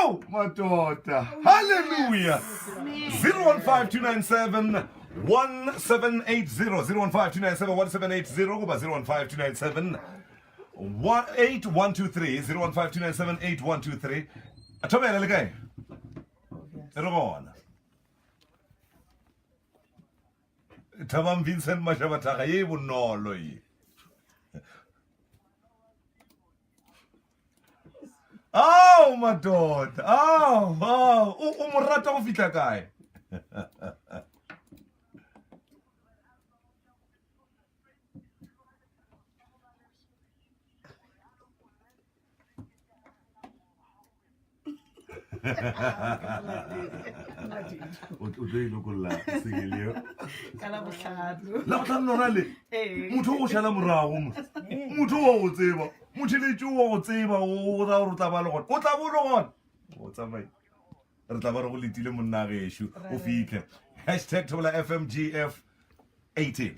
Ao matota. Hallelujah. 015297 1780 015297 1780 goba 015297 8123 015297 8123 Thobela le kae? Re gona. Thabang Vincent Mashabathaga ye e bonolo ye. Ao madoda, ao, ao, o, o mo rata go fihla kae? O tlo e lokolla single eo ka la bohlano la botlhano lona le Ee. motho o go šala morago mo motho wa go tseba motheletši wa go tseba o ra gore o tla ba le gona o tla bo le gona o tsamaye re tla ba re go letile monna gešo o fitlhe hashtag thola fmgf 18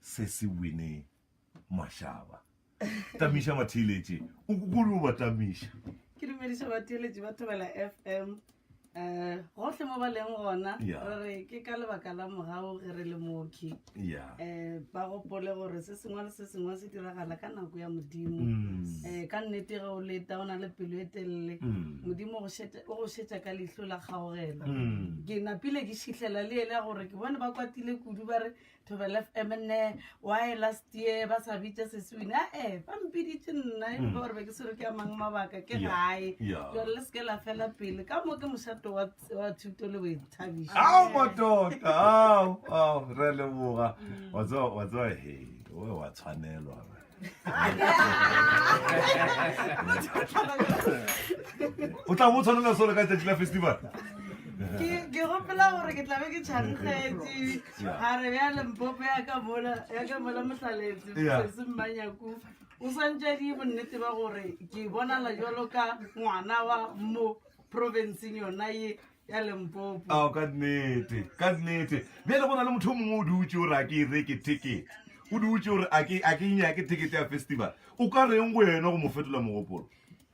se se wine mašaba tamiša batheeletše o kore o ba tamiša ke dumediša batheeletši ba thobela fm um gohle mo ba leng gona re re ke ka lebaka la mogago ge re le mooki um ba gopole gore se sengwe le se sengwe se diragala ka nako ya modimo um ka nnete ge o leta o na le pelo e telele mm. modimo o go šetša ka leihlo la kgaogelo mm. ke napile ke šihlela le ele gore ke bone ba kwatile kudu ba re Thobela FM nne why last year ba sa bitša seswini ae ba mpiditše nna e ba gore be ke swere ke a mang mabaka ke gae jale le seke la fela pele ka mo ke mošato wa thuto le boithabišo ao matota ao ao re leboga wa tseba he oe wa tshwanelwa o tla bo tshwanela sole ka tšatši la festival ke gopola gore ke tlabe ke tšhankgetše a re bjale mpopo ya ka mola ya ka mola mohlaletse se mmanyaku o swantše di bonnete ba gore ke bonala jalo ka ngwana wa mo provinceng yona ye ya lempopo ao ka nnete ka nnete bjale go na le motho o mongwe o dutse o re a ke e reke ticket o dutse o re a ke a ke nyake ticket ya festival o ka reng go yena go mo fetola mogopolo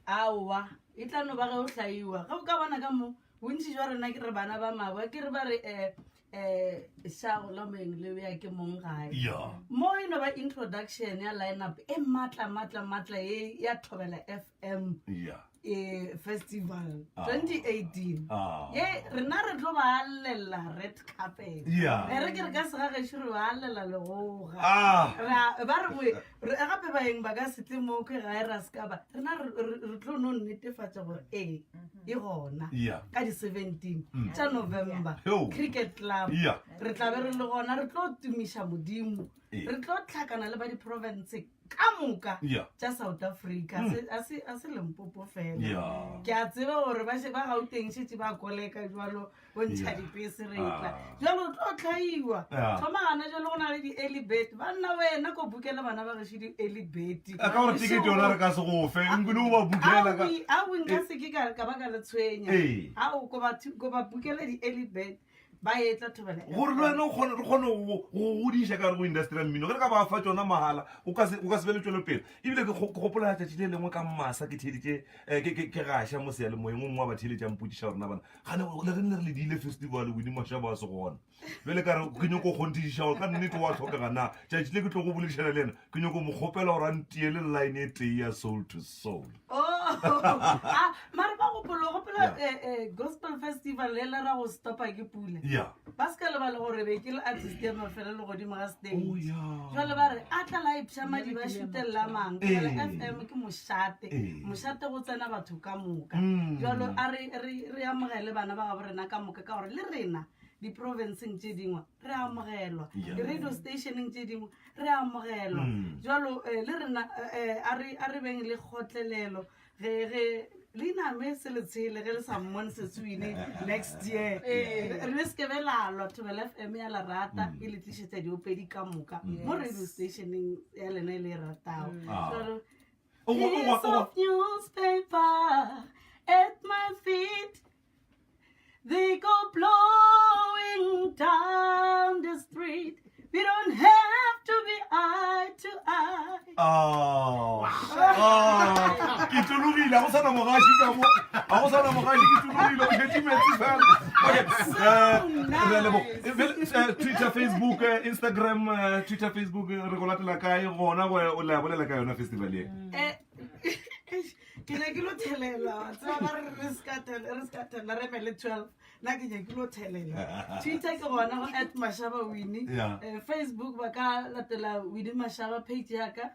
aowa e tla no ba ge o hlaiwa ge o ka bona ka mo bontši jwa rena ke re bana ba mabo ke re ba re um um šago la moeng le ya ke mong gae ya mo e no ba introduction ya lineup e maatla maatla maatla e ya thobela f m ya e festival Ah. 2018 Ah. ye rena re tlo ba allela red carpet Yeah. e re ke re ka sega gešo re ba allela legoga Ah. Re a- ba re moe- re- gape baeng ba ka se tle mo ke gae ra se ka ba rena re- re re tlo no netefatša gore ee e gona Yeah. ka di-17 tša november Yo. cricket club Yeah. re tla be re le gona re tlo tumiša modimo Ee. re tlo tlhakana le ba di-province ka moka Yeah. tša south africa A se- a se- a se lempopo fela Yeah. ke a tseba gore ba she- ba gauteng šetse ba koleka jalo go ntšha Yeah. dipese re tla Ah. jalo o tlo tlhaiwa Yeah. thoma gana jalo go na le di-early bird banna wena ko bukele bana ba gešo di-early bird ka gore ticket yona re ka se go fe nkone o ba bukela ka aowi nka se ke ka ka ba ka le tshwenya Ee. ao ko ba thu- ko ba bukele di-early bird ba etla thobela gore le wena o kgone re kgone go go godiša ka gare go industry ya mmino ge re ka ba fa tsona mahala o ka se o ka se be le tšwelopele ebile ke go- ke gopola tšatši le lengwe ka masa ke theeditše eh, ke- ke ke gaša mo seyalemoyeng o mongwe wa batheeletša mpotšiša gore na bana gane le re nne re le diile festival wini mašabo a se gona bjale ka re ke nyoko kgonthišiša gore ka nnete wa tlhokega na tšatši le ke tlo go boledišana le ena ke nyoko mo kgopela gore a ntiele line e tee ya soul to soul Oh, ah, mare ba gopolo gopola Yeah. eh, eh, gospel festival le la ra go stopa ke pula ya ba se ka lebala gore be ke le artist ya mafelelo godimo ga stage Oh, yeah. jale ba re a tla la ipša madi ba šutelela mang Eh. jale fm ke mošate Eh. mošate go tsena batho ka moka Mm. jalo a re re- re amogele bana ba gabo rena ka moka ka gore le rena diprovinceng tše dingwe re amogelwa Yeah. di-radio stationeng tše dingwe re amogelwa Mm. jalo eh, le rena eh, a re a re beng le kgotlelelo ge ge le name se le tshele ge le sa mmone setswine next year re le seke be la lwa thobela f m ya la rata e le tlišetša diopedi ka moka mo radio stationeng ya lena e le e ratago Ah. Jalo, O go- o go- Piece o go- of newspaper at my feet They go blowing down the street. We don't have to be eye to eye. Oh. Oh. Ke tologile. tulogile, ga go sana mogaši ka mo, ga go sana mogaši, ke tulogile, o šetše metsi fela. Okay, re a leboga. Bjale, Twitter, Facebook, Instagram, Twitter, Facebook, re go latela kae gona go o le a bolela ka yona festival ye? Ke nyake lo thelela, tseba ba re re ska thelela, re emele 12. Nna ke nyake lo thelela. Twitter ke gona go at Mashaba Winnie. Facebook ba ka latela Winnie Mashaba page ya ka,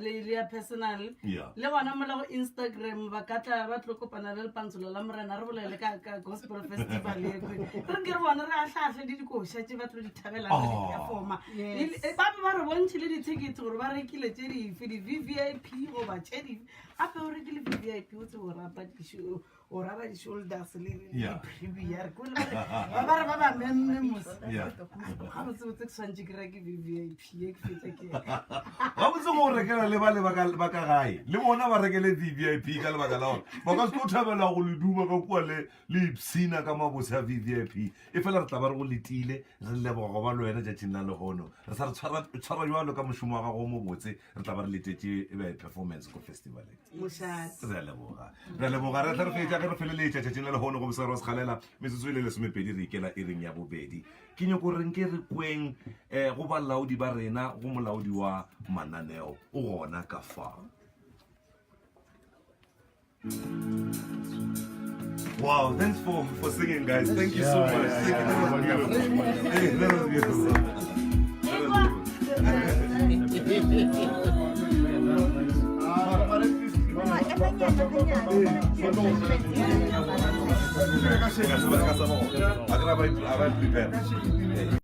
le ya personal. Le gona mola go Instagram ba ka tla ba tlo kopana le Lepantsolo la Morena, re bolele ka gospel festival e kwe. Re nke re bone re ahlaahle le dikoša tše ba tlo di thabelang re di performa. Ba be ba re bontšhe le di-ticket gore ba rekile tše dife, di-V_V_I_P goba tše dife. Gape o rekile V_V_I_P o tsebe o rapa dišo, o raba di-shoulders le di-privia re kole ba ba re ba ba memme mos gabotsebotse ke swantse ke reke vvip ye ke fetsa ke gabotse go rekela le ba le ba ka gae le bona ba rekele vvip ka lebaka la gore ba ka se tlo thabela go le duma ka kua le le ipshina ka mabose a vvip e fela re tla ba re go letile re leboga go ba le wena tšatšing la lehono re sa re tshwara jalo ka mošomo wa gago o mobotse re tla ba re letetše performance ko festivaleng mošate re a leboga re a leboga re tla re fetša ge re feleletša tšatšing la lehono go mosegare wa segalela metsotso e le lesomepedi re ikela iring ya bobedi ke nyoko reng ke re kweng um go balaodi ba rena go molaodi wa mananeo o gona ka fa. Wow, thanks for singing, guys. Thank you so much. Thank you. That was beautiful. Hey, that was beautiful. That was beautiful.